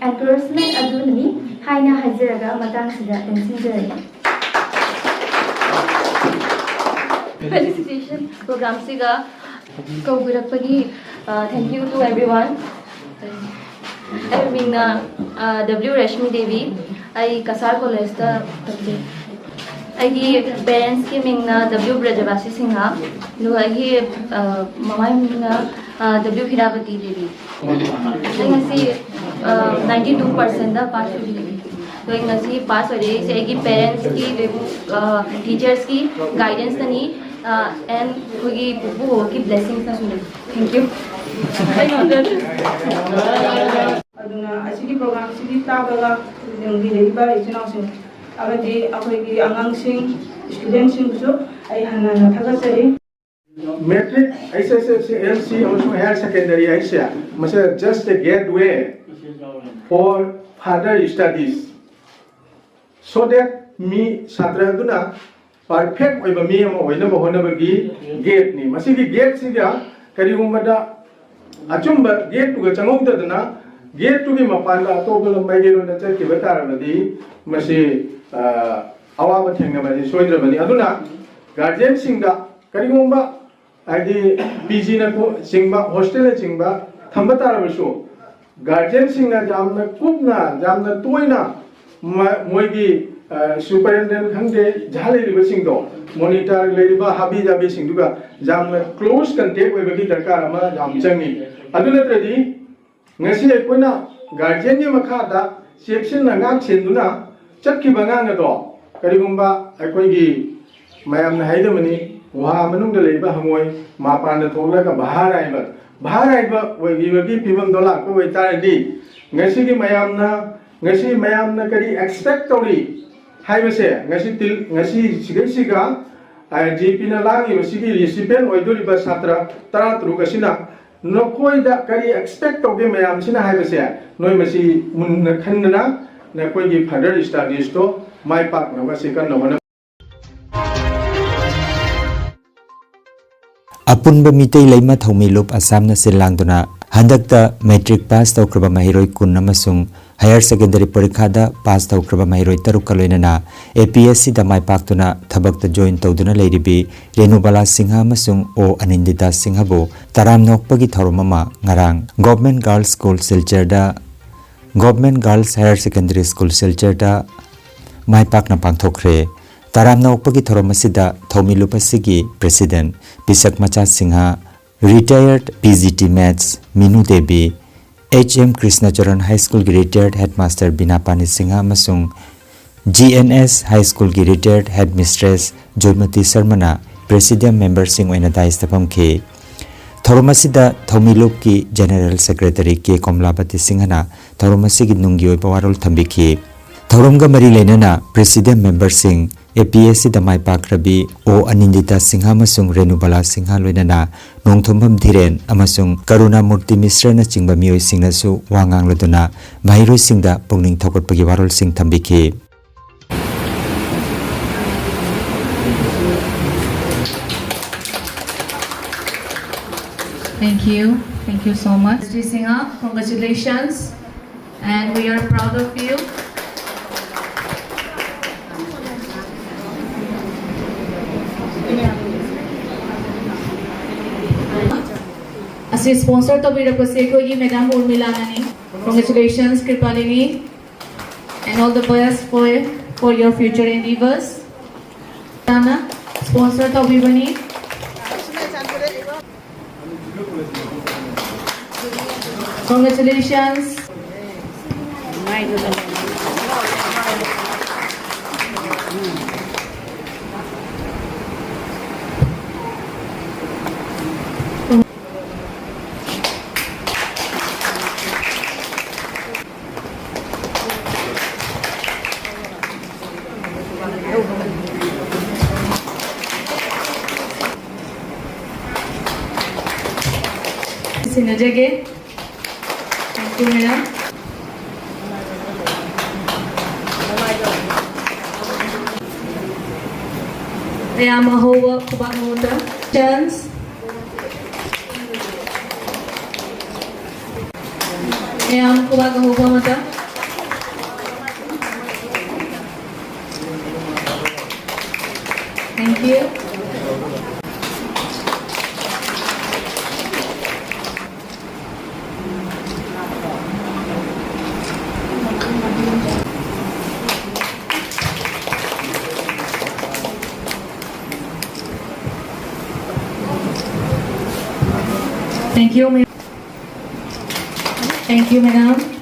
encouragement ꯑꯗꯨꯅꯅꯤ ꯍꯥꯏꯅ ꯍꯥꯏꯖꯔꯒ ꯃꯇꯥꯡꯁꯤꯗ ꯇꯦꯟꯁꯤꯟꯖꯔꯒꯦ꯫ Felicitation program ꯁꯤꯒ ꯀꯧꯕꯤꯔꯛꯄꯒꯤ, uh, thank you to everyone. ꯑꯩ ꯃꯤꯡꯅ, uh, W ꯔꯦꯁꯃꯤ ꯗꯦꯕꯤ꯫ ꯑꯩ ꯀꯁꯥꯔ ꯀꯣꯂꯦꯖꯇ ꯇꯝꯖꯩ꯫ ꯑꯩꯒꯤ parents ꯀꯤ ꯃꯤꯡꯅ W ꯕ꯭ꯔꯖꯕꯥꯁꯤ ꯁꯤꯡꯍ, ꯑꯗꯨꯒ ꯑꯩꯒꯤ, uh, ꯃꯃꯥꯒꯤ ꯃꯤꯡꯅ, uh, W ꯍꯤꯔꯥꯕꯇꯤ ꯗꯦꯕꯤ꯫ ꯑꯩ ꯉꯁꯤ, uh, ninety two percent ꯗ pass ꯑꯣꯏꯕꯤꯔꯛꯏ꯫ ꯑꯗꯣ ꯑꯩ ꯉꯁꯤ pass ꯑꯣꯏꯔꯛꯏꯁꯦ ꯑꯩꯒꯤ parents ꯀꯤ, ꯑꯗꯩ, uh, teachers ꯀꯤ guidance ꯅꯅꯤ, uh, and ꯑꯩꯈꯣꯏꯒꯤ ꯄꯨꯄꯨ ꯕꯣꯕꯣꯛꯀꯤ blessings ꯅꯁꯨꯅꯤ꯫ Thank you꯫ ꯑꯗꯨꯅ ꯑꯁꯤꯒꯤ program ꯁꯤꯒꯤ ꯇꯥꯕꯒ ꯌꯦꯡꯕꯤꯔꯛꯏꯕ ꯏꯆꯤꯟ ꯏꯅꯥꯎꯁꯤꯡ ꯑꯃꯗꯤ ꯑꯩꯈꯣꯏꯒꯤ ꯑꯉꯥꯡꯁꯤꯡ, student ꯁꯤꯡꯕꯨꯁꯨ ꯑꯩ ꯍꯟꯅ ꯍꯟꯅ ꯊꯥꯒꯠꯆꯔꯤ꯫ Matric, H S S L C ꯑꯃꯁꯨꯡ higher secondary ꯍꯥꯏꯁꯦ ꯃꯁꯤ just a gateway for further studies, so that ꯃꯤ ꯁꯥꯇ꯭ꯔ ꯑꯗꯨꯅ perfect ꯑꯣꯏꯕ ꯃꯤ ꯑꯃ ꯑꯣꯏꯅꯕ ꯍꯣꯠꯅꯕꯒꯤ gate ꯅꯤ꯫ ꯃꯁꯤꯒꯤ gate ꯁꯤꯗ ꯀꯔꯤꯒꯨꯝꯕꯗ ꯑꯆꯨꯝꯕ gate ꯇꯨꯒ ꯆꯪꯍꯧꯗꯗꯅ gate ꯇꯨꯒꯤ ꯃꯄꯥꯟꯗ ꯑꯇꯣꯞꯄ ꯂꯝ ꯃꯥꯏꯀꯩꯔꯣꯝꯗ ꯆꯠꯈꯤꯕ ꯇꯥꯔꯕꯗꯤ ꯃꯁꯤ, ꯑ, ꯑꯋꯥꯕ ꯊꯦꯡꯅꯕ ꯑꯁꯤ ꯁꯣꯏꯗ꯭ꯔꯕꯅꯤ꯫ ꯑꯗꯨꯅ guardian ꯁꯤꯡꯗ ꯀꯔꯤꯒꯨꯝꯕ, ꯍꯥꯏꯗꯤ, P G ꯅ ꯆꯤꯡꯕ, hostel ꯅ ꯆꯤꯡꯕ ꯊꯝꯕ ꯇꯥꯔꯕꯁꯨ, guardian ꯁꯤꯡꯅ ꯌꯥꯝꯅ ꯀꯨꯞꯅ, ꯌꯥꯝꯅ ꯇꯣꯏꯅ ꯃ-, ꯃꯣꯏꯒꯤ, ꯑ, superintendent ꯈꯪꯗꯦ, ꯖꯍꯥ ꯂꯩꯔꯤꯕꯁꯤꯡꯗꯣ, monitor ꯂꯩꯔꯤꯕ ꯍꯥꯕꯤ ꯖꯥꯕꯤꯁꯤꯡꯗꯨꯒ ꯌꯥꯝꯅ close contact ꯑꯣꯏꯕꯒꯤ ꯗꯔꯀꯥꯔ ꯑꯃ ꯌꯥꯝ ꯆꯪꯉꯤ꯫ ꯑꯗꯨ ꯅꯠꯇ꯭ꯔꯗꯤ ꯉꯁꯤ ꯑꯩꯈꯣꯏꯅ guardian ꯒꯤ ꯃꯈꯥꯗ ꯆꯦꯛꯁꯤꯟꯅ ꯉꯥꯛ ꯁꯦꯟꯗꯨꯅ ꯆꯠꯈꯤꯕ ꯑꯉꯥꯡ ꯑꯗꯣ, ꯀꯔꯤꯒꯨꯝꯕ ꯑꯩꯈꯣꯏꯒꯤ ꯃꯌꯥꯝꯅ ꯍꯥꯏꯅꯕꯅꯤ, ꯒꯨꯍꯥ ꯃꯅꯨꯡꯗ ꯂꯩꯕ ꯍꯪꯉꯣꯏ ꯃꯄꯥꯟꯗ ꯊꯣꯛꯂꯒ ꯚꯥꯔ ꯍꯥꯏꯕ, ꯚꯥꯔ ꯍꯥꯏꯕ ꯑꯣꯏꯈꯤꯕꯒꯤ ꯐꯤꯕꯝꯗꯣ ꯂꯥꯛꯄ ꯑꯣꯏꯇꯥꯔꯗꯤ, ꯉꯁꯤꯒꯤ ꯃꯌꯥꯝꯅ, ꯉꯁꯤ ꯃꯌꯥꯝꯅ ꯀꯔꯤ expect ꯇꯧꯔꯤ ꯍꯥꯏꯕꯁꯦ, ꯉꯁꯤ ꯇꯤꯜ-, ꯉꯁꯤ ꯁꯤꯗꯩꯁꯤꯒ, ꯑ, ꯖꯦ ꯄꯤꯅ ꯂꯥꯡꯉꯤꯕꯁꯤꯒꯤ recipient ꯑꯣꯏꯗꯣꯔꯤꯕ ꯁꯥꯇ꯭ꯔ ꯇꯔꯥꯇꯔꯨꯛ ꯑꯁꯤꯅ ꯅꯈꯣꯏꯗ ꯀꯔꯤ expect ꯇꯧꯒꯦ ꯃꯌꯥꯝꯁꯤꯅ ꯍꯥꯏꯕꯁꯦ, ꯅꯣꯏ ꯃꯁꯤ ꯃꯨꯟꯅ ꯈꯟꯗꯅ ꯅꯈꯣꯏꯒꯤ further studies ꯇꯣ ꯃꯥꯏ ꯄꯥꯛꯅꯕ ꯑꯁꯤ ꯀꯟꯅ ꯍꯣꯠꯅ꯫ ꯑꯄꯨꯟꯕ ꯃꯤꯇꯩ ꯂꯩꯃ ꯊꯧꯃꯤ ꯂꯨꯞ ꯑꯁꯥꯝꯅ ꯁꯤꯜ ꯂꯥꯡꯗꯨꯅ ꯍꯟꯗꯛꯇ ꯃꯦꯇ꯭ꯔꯤꯛ ꯄꯥꯁ ꯇꯧꯈ꯭ꯔꯕ ꯃꯍꯩꯔꯣꯏ ꯀꯨꯟ ꯑꯃꯁꯨꯡ ꯍꯥꯌꯔ ꯁꯦꯀꯦꯟꯗꯔꯤ ꯄꯔꯤꯈꯥꯗ ꯄꯥꯁ ꯇꯧꯈ꯭ꯔꯕ ꯃꯍꯩꯔꯣꯏ ꯇꯔꯨꯛꯀ ꯂꯣꯏꯅꯅ ꯑꯦ ꯄꯤ ꯑꯦꯁ ꯁꯤꯗ ꯃꯥꯏ ꯄꯥꯛꯇꯨꯅ ꯊꯕꯛꯇ ꯖꯣꯏꯟ ꯇꯧꯗꯨꯅ ꯂꯩꯔꯤꯕꯤ ꯔꯦꯅꯨꯕꯥꯂꯥ ꯁꯤꯡꯍ ꯑꯃꯁꯨꯡ ꯑꯣ ꯑꯅꯤꯟꯗꯤꯇꯥ ꯁꯤꯡꯍꯕꯨ ꯇꯔꯥꯝꯅ ꯑꯣꯛꯄꯒꯤ ꯊꯧꯔꯝ ꯑꯃ ꯉꯔꯥꯡ ꯒꯣꯚꯔꯟꯃꯦꯟꯠ ꯒꯥꯔꯜꯁ ꯁ꯭ꯀꯨꯜ ꯁꯤꯜꯆꯔꯗ, government girls higher secondary school ꯁꯤꯜꯆꯔꯗ ꯃꯥꯏ ꯄꯥꯛꯅ ꯄꯥꯡꯊꯣꯛꯈ꯭ꯔꯦ꯫ ꯇꯔꯥꯝꯅ ꯑꯣꯛꯄꯒꯤ ꯊꯧꯔꯝ ꯑꯁꯤꯗ ꯊꯧꯃꯤ ꯂꯨꯞ ꯑꯁꯤꯒꯤ ꯄ꯭ꯔꯦꯁꯤꯗꯦꯟꯠ ꯄꯤꯁꯛ ꯃꯆꯥ ꯁꯤꯡꯍ, ꯔꯤꯇꯥꯌꯔꯗ ꯄꯤ ꯖꯤ ꯇꯤ ꯃꯦꯠꯁ ꯃꯤꯅꯨ ꯗꯦꯕꯤ, ꯑꯦꯆ ꯑꯦꯝ ꯀ꯭ꯔꯤꯁꯅꯆꯔꯟ ꯍꯥꯏ ꯁ꯭ꯀꯨꯜꯒꯤ ꯔꯤꯇꯥꯌꯔꯗ ꯍꯦꯗꯃꯥꯁꯇꯔ ꯕꯤꯅꯥꯄꯥꯅꯤ ꯁꯤꯡꯍ ꯑꯃꯁꯨꯡ ꯖꯤ ꯑꯦꯟ ꯑꯦꯁ ꯍꯥꯏ ꯁ꯭ꯀꯨꯜꯒꯤ ꯔꯤꯇꯥꯌꯔꯗ ꯍꯦꯗꯃꯤꯁꯇ꯭ꯔꯦꯁ ꯖꯣꯏꯃꯇꯤ ꯁꯔꯃꯅ ꯄ꯭ꯔꯦꯁꯤꯗꯦꯟꯠ ꯃꯦꯝꯕꯔꯁꯤꯡ ꯑꯣꯏꯅ ꯗꯥꯏꯁꯇ ꯐꯝꯈꯤ꯫ ꯊꯧꯔꯝ ꯑꯁꯤꯗ ꯊꯧꯃꯤ ꯂꯨꯞꯀꯤ ꯖꯦꯅꯔꯦꯜ ꯁꯦꯀ꯭ꯔꯦꯇꯔꯤ ꯀꯦ ꯀꯣꯝꯂꯥꯕꯇꯤ ꯁꯤꯡꯍꯅ ꯊꯧꯔꯝ ꯑꯁꯤꯒꯤ ꯅꯨꯡꯒꯤ ꯑꯣꯏꯕ ꯋꯥꯔꯣꯜ ꯊꯝꯕꯤꯈꯤ꯫ ꯊꯧꯔꯝꯒ ꯃꯔꯤ ꯂꯩꯅꯅ ꯄ꯭ꯔꯦꯁꯤꯗꯦꯟꯠ ꯃꯦꯝꯕꯔꯁꯤꯡ, ꯑꯦ ꯄꯤ ꯑꯦꯁ ꯁꯤꯗ ꯃꯥꯏ ꯄꯥꯛꯈ꯭ꯔꯕꯤ ꯑꯣ ꯑꯅꯤꯟꯗꯤꯇꯥ ꯁꯤꯡꯍ ꯑꯃꯁꯨꯡ ꯔꯦꯅꯨꯕꯥꯂꯥ ꯁꯤꯡꯍ ꯂꯣꯏꯅꯅ ꯅꯣꯡꯊꯣꯝꯕꯝ ꯙꯤꯔꯦꯟ ꯑꯃꯁꯨꯡ ꯀꯔꯨꯅꯥ ꯃꯨꯔꯇꯤ ꯃꯤꯁ꯭ꯔꯅꯆꯤꯡꯕ ꯃꯤꯑꯣꯏꯁꯤꯡꯅꯁꯨ ꯋꯥ ꯉꯥꯡꯂꯗꯨꯅ ꯃꯍꯩꯔꯣꯏꯁꯤꯡꯗ ꯄꯨꯛꯅꯤꯡ ꯊꯧꯒꯠꯄꯒꯤ ꯋꯥꯔꯣꯜꯁꯤꯡ ꯊꯝꯕꯤꯈꯤ꯫ Thank you. Thank you so much. Sri Singha, congratulations. And we are proud of you. ꯑꯁꯤ sponsor ꯇꯧꯕꯤꯔꯛꯄꯁꯦ ꯑꯩꯈꯣꯏꯒꯤ Madam ꯎꯔꯃꯤꯂꯥꯅꯅꯤ꯫ Congratulations, ꯀ꯭ꯔꯤꯄꯥꯂꯤꯅꯤ꯫ And all the best for, for your future endeavors. ꯇꯥꯅ sponsor ꯇꯧꯕꯤꯕꯅꯤ꯫ Congratulations. ꯁꯤꯟꯅꯖꯒꯦ꯫ Thank you, madam. ꯃꯌꯥꯝ ꯑꯍꯧꯕ ꯈꯨꯕꯥꯛ ꯑꯃꯗ chance. ꯃꯌꯥꯝ ꯈꯨꯕꯥꯛ ꯑꯍꯧꯕ ꯑꯃꯗ꯫ Thank you. Thank you, ma'am. Thank you, madam.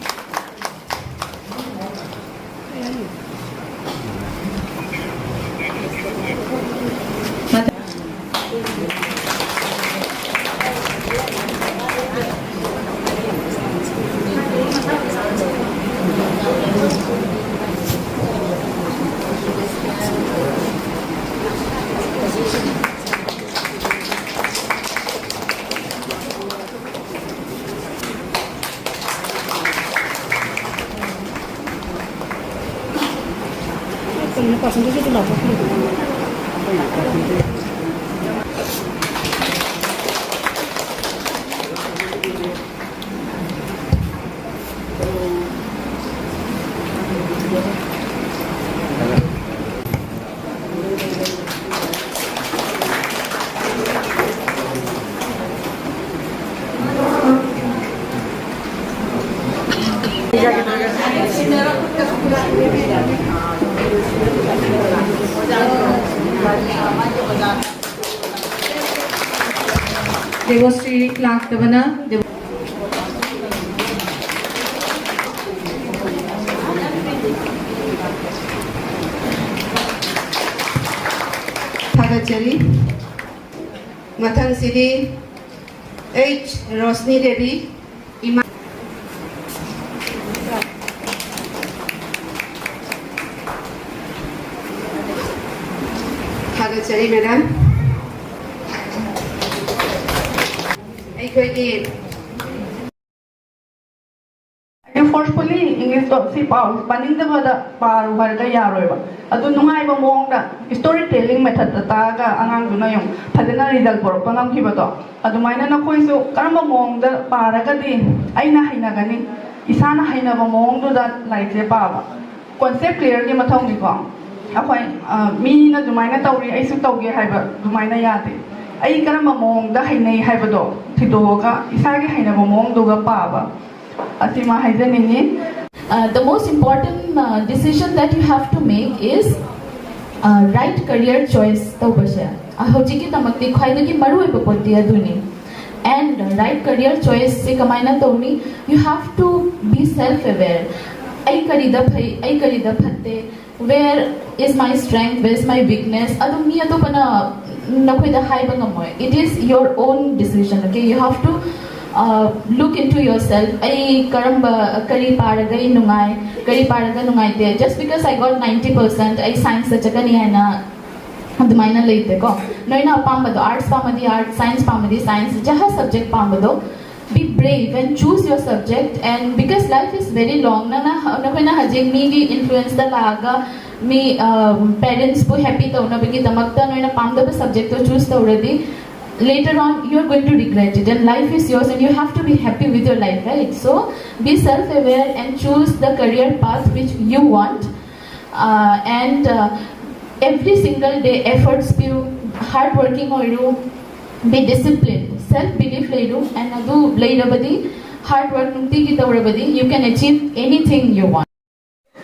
ꯗꯦꯕꯣꯁ꯭ꯔꯤ ꯂꯥꯛꯇꯕꯅ ꯗꯦꯕꯣ-, ꯊꯥꯒꯠꯆꯔꯤ꯫ ꯃꯊꯪꯁꯤꯗꯤ H Roshni Devi, ꯏꯃꯥ꯫ ꯊꯥꯒꯠꯆꯔꯤ, ꯃꯦꯗꯥꯝ꯫ ꯑꯩꯈꯣꯏꯒꯤ ꯁꯤ ꯄꯥꯎ ꯄꯥꯅꯤꯡꯗꯕꯗ ꯄꯥꯔꯨ ꯍꯥꯏꯔꯒ ꯌꯥꯔꯣꯏꯕ꯫ ꯑꯗꯨ ꯅꯨꯡꯉꯥꯏꯕ ꯃꯑꯣꯡꯗ story telling methodꯇ ꯇꯥꯛꯑꯒ ꯑꯉꯥꯡꯗꯨꯅ ꯌꯥꯝ ꯐꯖꯅ result ꯄꯨꯔꯛꯄ ꯉꯝꯈꯤꯕꯗꯣ, ꯑꯗꯨꯃꯥꯏꯅ ꯅꯈꯣꯏꯁꯨ ꯀꯔꯝꯕ ꯃꯑꯣꯡꯗ ꯄꯥꯔꯒꯗꯤ ꯑꯩꯅ ꯍꯩꯅꯒꯅꯤ, ꯏꯁꯥꯅ ꯍꯩꯅꯕ ꯃꯑꯣꯡꯗꯨꯗ ꯂꯥꯏꯔꯤꯛꯁꯦ ꯄꯥꯕ꯫ Concept clearꯒꯤ ꯃꯊꯧꯅꯤꯀꯣ꯫ ꯑꯩꯈꯣꯏ ꯑ, ꯃꯤꯅ ꯑꯗꯨꯃꯥꯏꯅ ꯇꯧꯔꯤ, ꯑꯩꯁꯨ ꯇꯧꯒꯦ ꯍꯥꯏꯕ ꯑꯗꯨꯃꯥꯏꯅ ꯌꯥꯗꯦ꯫ ꯑꯩ ꯀꯔꯝꯕ ꯃꯑꯣꯡꯗ ꯍꯩꯅꯩ ꯍꯥꯏꯕꯗꯣ ꯊꯤꯗꯣꯛꯑꯒ ꯏꯁꯥꯒꯤ ꯍꯩꯅꯕ ꯃꯑꯣꯡꯗꯨꯒ ꯄꯥꯕ, ꯑꯁꯤꯃ ꯍꯥꯏꯖꯅꯤꯡꯉꯤ꯫ Uh, the most important uh, decision that you have to make is uh, right career choice ꯇꯧꯕꯁꯦ꯫ Uh, ꯍꯧꯖꯤꯛꯀꯤꯗꯃꯛꯇꯤ ꯈ꯭ꯋꯥꯏꯗꯒꯤ ꯃꯔꯨꯑꯣꯏꯕ ꯄꯣꯠꯇꯤ ꯑꯗꯨꯅꯤ꯫ And right career choice ꯁꯦ ꯀꯃꯥꯏꯅ ꯇꯧꯅꯤ? You have to be self aware. ꯑꯩ ꯀꯔꯤꯗ ꯐꯩ, ꯑꯩ ꯀꯔꯤꯗ ꯐꯠꯇꯦ, where is my strength, where is my weakness, ꯑꯗꯨ ꯃꯤ ꯑꯇꯣꯞꯄꯅ ꯅꯈꯣꯏꯗ ꯍꯥꯏꯕ ꯉꯝꯃꯣꯏ꯫ It is your own decision, okay? You have to uh, look into yourself. ꯑꯩ ꯀꯔꯝꯕ, ꯀꯔꯤ ꯄꯥꯔꯒ ꯑꯩ ꯅꯨꯡꯉꯥꯏ, ꯀꯔꯤ ꯄꯥꯔꯒ ꯅꯨꯡꯉꯥꯏꯇꯦ꯫ Just because I got ninety percent, ꯑꯩ scienceꯇ ꯆꯠꯀꯅꯤ ꯍꯥꯏꯅ ꯑꯗꯨꯃꯥꯏꯅ ꯂꯩꯇꯦꯀꯣ꯫ ꯅꯣꯏꯅ ꯑꯄꯥꯝꯕꯗꯣ, arts ꯄꯥꯝꯃꯗꯤ arts, science ꯄꯥꯝꯃꯗꯤ science, ꯖꯍꯥ subject ꯄꯥꯝꯕꯗꯣ, be brave and choose your subject. And because life is very long, ꯅꯪꯅ, ꯅꯈꯣꯏꯅ ꯍꯧꯖꯤꯛ ꯃꯤꯒꯤ influenceꯇ ꯂꯥꯛꯑꯒ ꯃꯤ parentsꯄꯨ happy ꯇꯧꯅꯕꯒꯤꯗꯃꯛꯇ ꯅꯣꯏꯅ ꯄꯥꯝꯗꯕ subjectꯇꯣ choose ꯇꯧꯔꯗꯤ, later on you are going to regret it, and life is yours and you have to be happy with your life, right? So be self aware and choose the career path which you want. Uh, and uh, every single day efforts ꯄꯤꯌꯨ, hard working ꯑꯣꯏꯔꯨ, be disciplined, self belief ꯂꯩꯔꯨ, and ꯑꯗꯨ ꯂꯩꯔꯕꯗꯤ, hard work ꯅꯨꯡꯇꯤꯒꯤ ꯇꯧꯔꯕꯗꯤ, you can achieve anything you want.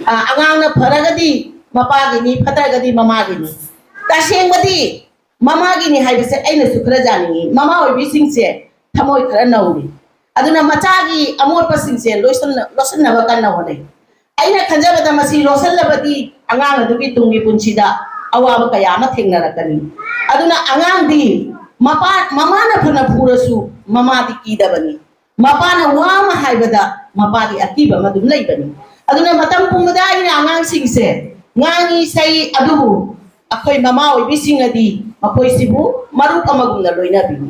ꯑꯉꯥꯡꯅ ꯐꯔꯒꯗꯤ ꯃꯄꯥꯒꯤꯅꯤ, ꯐꯠꯇ꯭ꯔꯒꯗꯤ ꯃꯃꯥꯒꯤꯅꯤ꯫ ꯇꯁꯦꯡꯕꯗꯤ ꯃꯃꯥꯒꯤꯅꯤ ꯍꯥꯏꯕꯁꯦ ꯑꯩꯅꯁꯨ ꯈꯔ ꯌꯥꯅꯤꯡꯉꯤ꯫ ꯃꯃꯥ ꯑꯣꯏꯕꯤꯁꯤꯡꯁꯦ ꯊꯃꯣꯏ ꯈꯔ ꯅꯧꯔꯤ꯫ ꯑꯗꯨꯅ ꯃꯆꯥꯒꯤ ꯑꯃꯣꯠꯄꯁꯤꯡꯁꯦ ꯂꯣꯏꯁꯟꯅ-, ꯂꯣꯠꯁꯤꯟꯅꯕ ꯀꯟꯅ ꯍꯣꯠꯅꯩ꯫ ꯑꯩꯅ ꯈꯟꯖꯕꯗ ꯃꯁꯤ ꯂꯣꯠꯁꯤꯜꯂꯕꯗꯤ ꯑꯉꯥꯡ ꯑꯗꯨꯒꯤ ꯇꯨꯡꯒꯤ ꯄꯨꯟꯁꯤꯗ ꯑꯋꯥꯕ ꯀꯌꯥ ꯑꯃ ꯊꯦꯡꯅꯔꯛꯀꯅꯤ꯫ ꯑꯗꯨꯅ ꯑꯉꯥꯡꯗꯤ ꯃꯄꯥ, ꯃꯃꯥꯅ ꯐꯅ ꯐꯨꯔꯁꯨ ꯃꯃꯥꯗꯤ ꯀꯤꯗꯕꯅꯤ꯫ ꯃꯄꯥꯅ ꯋꯥ ꯑꯃ ꯍꯥꯏꯕꯗ ꯃꯄꯥꯒꯤ ꯑꯀꯤꯕ ꯑꯃ ꯑꯗꯨꯝ ꯂꯩꯕꯅꯤ꯫ ꯑꯗꯨꯅ ꯃꯇꯝ ꯄꯨꯝꯕꯗ ꯑꯩꯅ ꯑꯉꯥꯡꯁꯤꯡꯁꯦ ꯉꯥꯡꯉꯤ ꯁꯩ ꯑꯗꯨꯕꯨ ꯑꯩꯈꯣꯏ ꯃꯃꯥ ꯑꯣꯏꯕꯤꯁꯤꯡꯅꯗꯤ ꯃꯈꯣꯏꯁꯤꯕꯨ ꯃꯔꯨꯞ ꯑꯃꯒꯨꯝꯅ ꯂꯣꯏꯅꯕꯤꯌꯨ꯫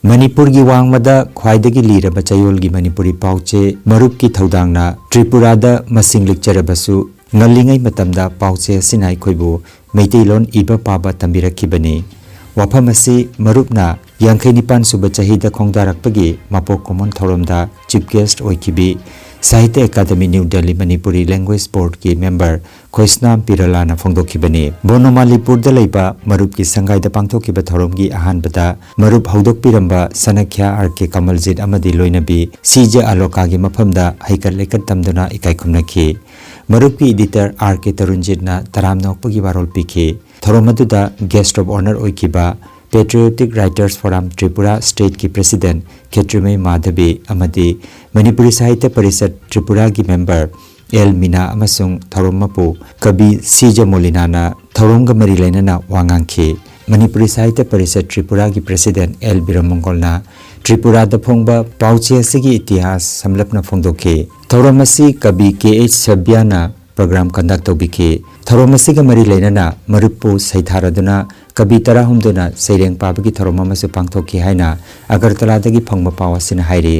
ꯃꯅꯤꯄꯨꯔꯒꯤ ꯋꯥꯡꯃꯗ ꯈ꯭ꯋꯥꯏꯗꯒꯤ ꯂꯤꯔꯕ ꯆꯌꯣꯜꯒꯤ ꯃꯅꯤꯄꯨꯔꯤ ꯄꯥꯎꯆꯦ ꯃꯔꯨꯞꯀꯤ ꯊꯧꯗꯥꯡꯅ ꯇ꯭ꯔꯤꯄꯨꯔꯥꯗ ꯃꯁꯤꯡ ꯂꯤꯛꯆꯔꯕꯁꯨ, ꯉꯜꯂꯤꯉꯩ ꯃꯇꯝꯗ ꯄꯥꯎꯆꯦ ꯑꯁꯤꯅ ꯑꯩꯈꯣꯏꯕꯨ ꯃꯩꯇꯩꯂꯣꯟ ꯏꯕ ꯄꯥꯕ ꯇꯝꯕꯤꯔꯛꯈꯤꯕꯅꯤ꯫ ꯋꯥꯐꯝ ꯑꯁꯤ ꯃꯔꯨꯞꯅ ꯌꯥꯡꯈꯩ ꯅꯤꯄꯥꯟ ꯁꯨꯕ ꯆꯍꯤꯗ ꯈꯣꯡꯗꯥꯔꯛꯄꯒꯤ ꯃꯄꯣꯛ ꯀꯨꯝꯑꯣꯟ ꯊꯧꯔꯝꯗ Chief Guest ꯑꯣꯏꯈꯤꯕꯤ ꯁꯥꯍꯤꯇ꯭ꯌ ꯑꯦꯀꯥꯗꯃꯤ ꯅ꯭ꯌꯨ ꯗꯦꯜꯂꯤ ꯃꯅꯤꯄꯨꯔꯤ ꯂꯦꯡꯒ꯭ꯋꯦꯖ ꯕꯣꯔꯗꯀꯤ ꯃꯦꯝꯕꯔ ꯈꯣꯏꯁꯅꯥꯝ ꯄꯤꯔꯂꯥꯅ ꯐꯣꯡꯗꯣꯛꯈꯤꯕꯅꯤ꯫ ꯕꯣꯅꯣꯃꯥꯂꯤꯄꯨꯔꯗ ꯂꯩꯕ ꯃꯔꯨꯞꯀꯤ ꯁꯪꯒꯥꯏꯗ ꯄꯥꯡꯊꯣꯛꯈꯤꯕ ꯊꯧꯔꯝꯒꯤ ꯑꯍꯥꯟꯕꯗ ꯃꯔꯨꯞ ꯍꯧꯗꯣꯛꯄꯤꯔꯝꯕ ꯁꯅꯈ꯭ꯌꯥ ꯑꯥꯔ ꯀꯦ ꯀꯃꯜꯖꯤꯠ ꯑꯃꯗꯤ ꯂꯣꯏꯅꯕꯤ ꯁꯤ ꯖꯦ ꯑꯂꯣꯀꯥꯒꯤ ꯃꯐꯝꯗ ꯍꯩꯀꯠ ꯂꯩꯀꯠ ꯇꯝꯗꯨꯅ ꯏꯀꯥꯏ ꯈꯨꯝꯅꯈꯤ꯫ ꯃꯔꯨꯞꯀꯤ ꯏꯗꯤꯇꯔ ꯑꯥꯔ ꯀꯦ ꯇꯔꯨꯟꯖꯤꯠꯅ ꯇꯔꯥꯝꯅ ꯑꯣꯛꯄꯒꯤ ꯋꯥꯔꯣꯜ ꯄꯤꯈꯤ꯫ ꯊꯧꯔꯝ ꯑꯗꯨꯗ Guest of Honour ꯑꯣꯏꯈꯤꯕ Patriotic Writers Forum ꯇ꯭ꯔꯤꯄꯨꯔꯥ ꯁ꯭ꯇꯦꯠꯀꯤ ꯄ꯭ꯔꯦꯁꯤꯗꯦꯟꯠ ꯈꯦꯇ꯭ꯔꯤꯃꯌꯨ ꯃꯥꯙꯕꯤ ꯑꯃꯗꯤ ꯃꯅꯤꯄꯨꯔꯤ ꯁꯥꯍꯤꯇ꯭ꯌ ꯄꯔꯤꯁꯠ ꯇ꯭ꯔꯤꯄꯨꯔꯥꯒꯤ ꯃꯦꯝꯕꯔ ꯑꯦꯜ ꯃꯤꯅꯥ ꯑꯃꯁꯨꯡ ꯊꯧꯔꯝ ꯃꯄꯨ ꯀꯕꯤ ꯁꯤ ꯖꯦ ꯃꯣꯂꯤꯅꯥꯅ ꯊꯧꯔꯝꯒ ꯃꯔꯤ ꯂꯩꯅꯅ ꯋꯥ ꯉꯥꯡꯈꯤ꯫ ꯃꯅꯤꯄꯨꯔꯤ ꯁꯥꯍꯤꯇ꯭ꯌ ꯄꯔꯤꯁꯠ ꯇ꯭ꯔꯤꯄꯨꯔꯥꯒꯤ ꯄ꯭ꯔꯦꯁꯤꯗꯦꯟꯠ ꯑꯦꯜ ꯕꯤꯔꯃꯪꯒꯣꯜꯅ ꯇ꯭ꯔꯤꯄꯨꯔꯥꯗ ꯐꯣꯡꯕ ꯄꯥꯎꯆꯦ ꯑꯁꯤꯒꯤ ꯏꯇꯤꯍꯥꯁ ꯁꯝꯂꯞꯅ ꯐꯣꯡꯗꯣꯛꯈꯤ꯫ ꯊꯧꯔꯝ ꯑꯁꯤ ꯀꯕꯤ ꯀꯦ ꯑꯩꯆ ꯁꯕ꯭ꯌꯥꯅ ꯄ꯭ꯔꯣꯒ꯭ꯔꯥꯝ ꯀꯟꯗꯛ ꯇꯧꯕꯤꯈꯤ꯫ ꯊꯧꯔꯝ ꯑꯁꯤꯒ ꯃꯔꯤ ꯂꯩꯅꯅ ꯃꯔꯨꯞꯄꯨ ꯁꯩꯊꯥꯔꯗꯨꯅ ꯀꯕꯤ ꯇꯔꯥꯍꯨꯝꯗꯣꯏꯅ ꯁꯩꯔꯦꯡ ꯄꯥꯕꯒꯤ ꯊꯧꯔꯝ ꯑꯃꯁꯨ ꯄꯥꯡꯊꯣꯛꯈꯤ ꯍꯥꯏꯅ ꯑꯒꯔꯇꯂꯥꯗꯒꯤ ꯐꯪꯕ ꯄꯥꯎ ꯑꯁꯤꯅ ꯍꯥꯏꯔꯤ꯫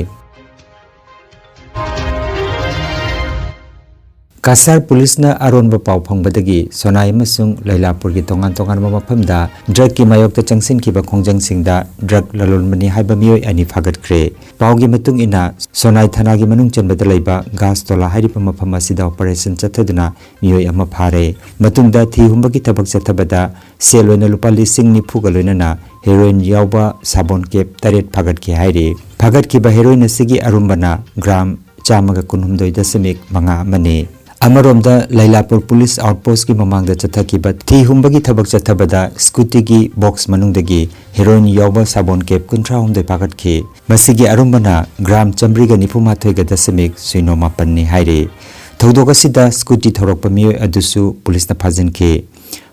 ꯀꯁꯥꯔ ꯄꯨꯂꯤꯁꯅ ꯑꯔꯣꯟꯕ ꯄꯥꯎ ꯐꯪꯕꯗꯒꯤ ꯁꯣꯅꯥꯏ ꯑꯃꯁꯨꯡ ꯂꯩꯂꯥꯄꯨꯔꯒꯤ ꯇꯣꯉꯥꯟ ꯇꯣꯉꯥꯟꯕ ꯃꯐꯝꯗ ꯗ꯭ꯔꯒꯀꯤ ꯃꯥꯌꯣꯛꯇ ꯆꯪꯁꯤꯟꯈꯤꯕ ꯈꯣꯡꯖꯪꯁꯤꯡꯗ ꯗ꯭ꯔꯒ ꯂꯂꯣꯟꯕꯅꯤ ꯍꯥꯏꯕ ꯃꯤꯑꯣꯏ ꯑꯅꯤ ꯐꯥꯒꯠꯈ꯭ꯔꯦ꯫ ꯄꯥꯎꯒꯤ ꯃꯇꯨꯡ ꯏꯟꯅ, ꯁꯣꯅꯥꯏ ꯊꯥꯅꯥꯒꯤ ꯃꯅꯨꯡ ꯆꯟꯕꯗ ꯂꯩꯕ ꯒꯥꯁꯇꯣꯂꯥ ꯍꯥꯏꯔꯤꯕ ꯃꯐꯝ ꯑꯁꯤꯗ ꯑꯣꯄꯔꯦꯁꯟ ꯆꯠꯊꯗꯨꯅ ꯃꯤꯑꯣꯏ ꯑꯃ ꯐꯥꯔꯦ꯫ ꯃꯇꯨꯡꯗ ꯊꯤ ꯍꯨꯝꯕꯒꯤ ꯊꯕꯛ ꯆꯠꯊꯕꯗ ꯁꯦꯜ ꯑꯣꯏꯅ ꯂꯨꯄꯥ ꯂꯤꯁꯤꯡ ꯅꯤꯐꯨꯒ ꯂꯣꯏꯅꯅ ꯍꯦꯔꯣꯏꯟ ꯌꯥꯎꯕ ꯁꯥꯕꯣꯟ ꯀꯦꯞ ꯇꯔꯦꯠ ꯐꯥꯒꯠꯈꯤ ꯍꯥꯏꯔꯤ꯫ ꯐꯥꯒꯠꯈꯤꯕ ꯍꯦꯔꯣꯏꯟ ꯑꯁꯤꯒꯤ ꯑꯔꯨꯝꯕꯅ ꯒ꯭ꯔꯥꯝ ꯆꯥꯝꯃꯒ ꯀꯨꯟꯍꯨꯝꯗꯣꯏ ꯗꯁꯃꯤꯛ ꯃꯉꯥ ꯑꯃꯅꯤ꯫ ꯑꯃꯔꯣꯝꯗ, ꯂꯩꯂꯥꯄꯨꯔ ꯄꯨꯂꯤꯁ ꯑꯥꯎꯠꯄꯣꯁ꯭ꯠꯀꯤ ꯃꯃꯥꯡꯗ ꯆꯠꯊꯈꯤꯕ ꯊꯤ ꯍꯨꯝꯕꯒꯤ ꯊꯕꯛ ꯆꯠꯊꯕꯗ ꯁ꯭ꯀꯨꯇꯤꯒꯤ ꯕꯣꯛꯁ ꯃꯅꯨꯡꯗꯒꯤ ꯍꯦꯔꯣꯏꯟ ꯌꯥꯎꯕ ꯁꯥꯕꯣꯟ ꯀꯦꯞ ꯀꯨꯟꯊ꯭ꯔꯥꯍꯨꯝꯗꯣꯏ ꯐꯥꯒꯠꯈꯤ꯫ ꯃꯁꯤꯒꯤ ꯑꯔꯨꯝꯕꯅ ꯒ꯭ꯔꯥꯝ ꯆꯥꯃꯔꯤꯒ ꯅꯤꯐꯨ ꯃꯥꯊꯣꯏꯒ ꯗꯁꯃꯤꯛ ꯁꯤꯅꯣ ꯃꯥꯄꯟꯅꯤ ꯍꯥꯏꯔꯤ꯫ ꯊꯧꯗꯣꯛ ꯑꯁꯤꯗ ꯁ꯭ꯀꯨꯇꯤ ꯊꯧꯔꯛꯄ ꯃꯤꯑꯣꯏ ꯑꯗꯨꯁꯨ ꯄꯨꯂꯤꯁꯅ ꯐꯥꯖꯤꯟꯈꯤ꯫